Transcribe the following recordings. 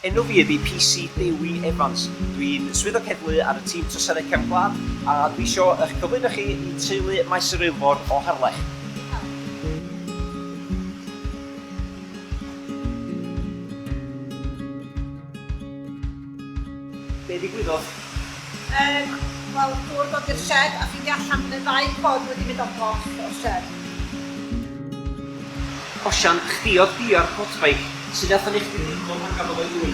Enw fi ydi PC Dewi Evans. Dwi'n swyddog heddlu ar y tîm troseddau cefn gwlad a dwi isio eich cyflwyno chi i teulu Maes yr Eilfor o Harlech. Be ddigwyddodd? Yym, wel, dŵr dod i'r shed a ffeindio allan bod y ddau pod wedi mynd off off o'r shed. Osian, chdi oedd bia'r quad bike, sut nath o neu chdi deimlo pan gafodd o'i ddwyn?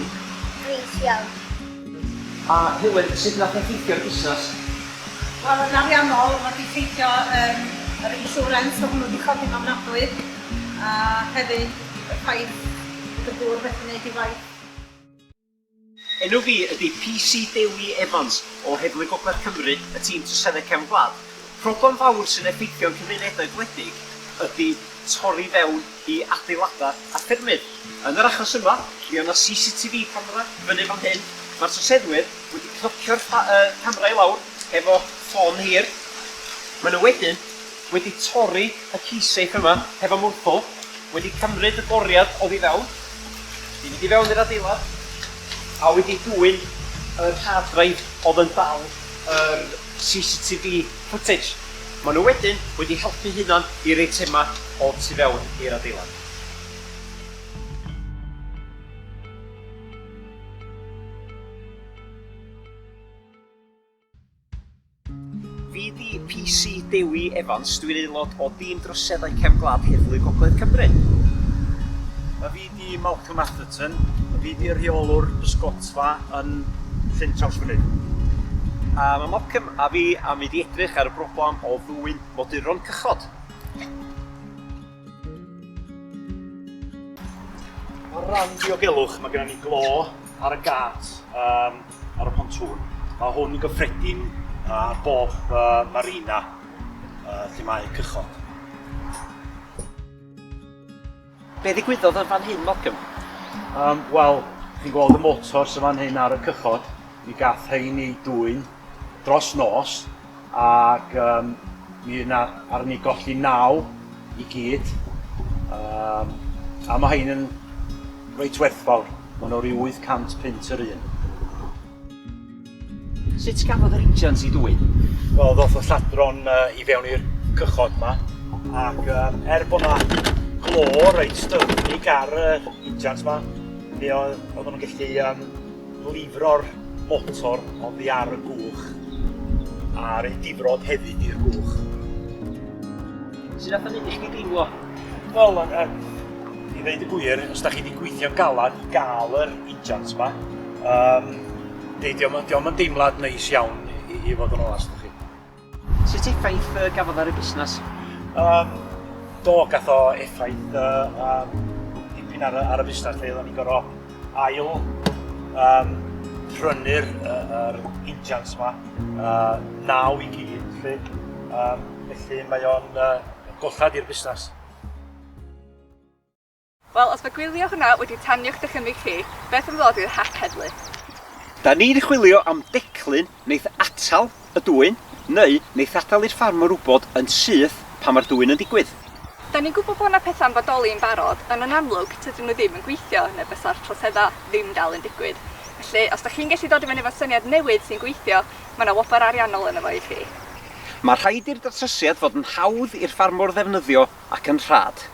Drist iawn. A Helen, sut nath effeithio ar busnes? Wel, yn ariannol, ma' 'di effeithio yym yr insurance, o' hwnnw 'di codi'n ofnadwy, a hefyd y ffaith bod y gŵr methu neud 'i waith. Enw fi ydy PC Dewi Evans o Heddlu Gogledd Cymru, y tîm troseddau cefn gwlad. Problem fawr sy'n effeithio'n cymunedau gwledig ydy torri fewn i adeiladau a ffermydd. Yn yr achos yma, mi oedd 'na CCTV camera fyny fan hyn. Mae'r troseddwyr wedi cnocio'r camera i lawr hefo ffon hir. Maen nhw wedyn wedi torri y key safe yma hefo mwrthwl, wedi cymryd y goriad oddi fewn, 'di mynd i fewn i'r adeilad, a wedi dwyn yr hard drive oedd yn dal yr CCTV footage. Maen nhw wedyn wedi helpu hunan i'r eitemau oedd tu fewn i'r adeilad. Fi 'di PC Dewi Evans, dwi'n aelod o dîm droseddau cefn gwlad Heddlu Gogledd Cymru. A fi 'di Malcolm Atherton, a fi 'di rheolwr pysgodfa yn Llyn Trawsfynydd. A mae Malcolm a fi am mynd i edrych ar y broblem o ddwyn moduron cychod. O ran diogelwch, mae gennym ni glo ar y gât um, ar y pontŵn. Mae hwn yn gyffredin ar bob uh, marina uh, lle mae cychod. Be ddigwyddodd yn fan hyn, Malcolm? Um, Wel, chi'n gweld y motors yn fan hyn ar y cychod. Mi gath hein i dwyn dros nos ac um, mi yna ar ni golli naw i gyd. Um, a mae hein yn reit werthfawr. Mae nhw rhyw 800 punt yr un. Sut gafodd yr injans i ddwyn? Wel, ddoth y lladron uh, i fewn i'r cychod ma, ac um, er bod na glo reit styfnig ar y uh, injans ma, mi oedd, oedden nhw'n gallu um, lifro'r motor oddi ar y gwch a rhoi difrod hefyd i'r gwch. Sut nath o neud i chdi deimlo? Wel, yn, yn, i ddeud y gwir, os da chi wedi gweithio'n galad i gael yr injans ma, um, dio'm, dio'm yn deimlad neis iawn i, i fod yn onast chi. Sut effaith yy gafodd ar y busnes? Yym do, gath o effaith yy yym dipyn ar y ar y busnes 'lly, oeddan ni'n gor'o' ail yym prynu'r yy yr injans 'ma, yy naw i gyd 'lly, yym felly mae o'n yy gollad i'r busnes. Wel, os mae gwylio hwnna wedi tanio'ch dychymyg chi, beth am ddod i'r hac heddlu? Da ni'n chwilio am declyn neith atal y dwyn, neu neith adael i'r ffarmwr wybod yn syth pan mae'r dwyn yn digwydd. Da ni'n gwybod bod 'na pethau'n bodoli yn barod, ond yn amlwg tydyn nhw ddim yn gweithio, neu bysa'r troseddau ddim dal yn digwydd. Felly, os da chi'n gallu dod i fyny efo syniad newydd sy'n gweithio, mae 'na wobr ariannol yno fo i chi. Mae rhaid i'r datrysiad fod yn hawdd i'r ffarmwr ddefnyddio ac yn rhad.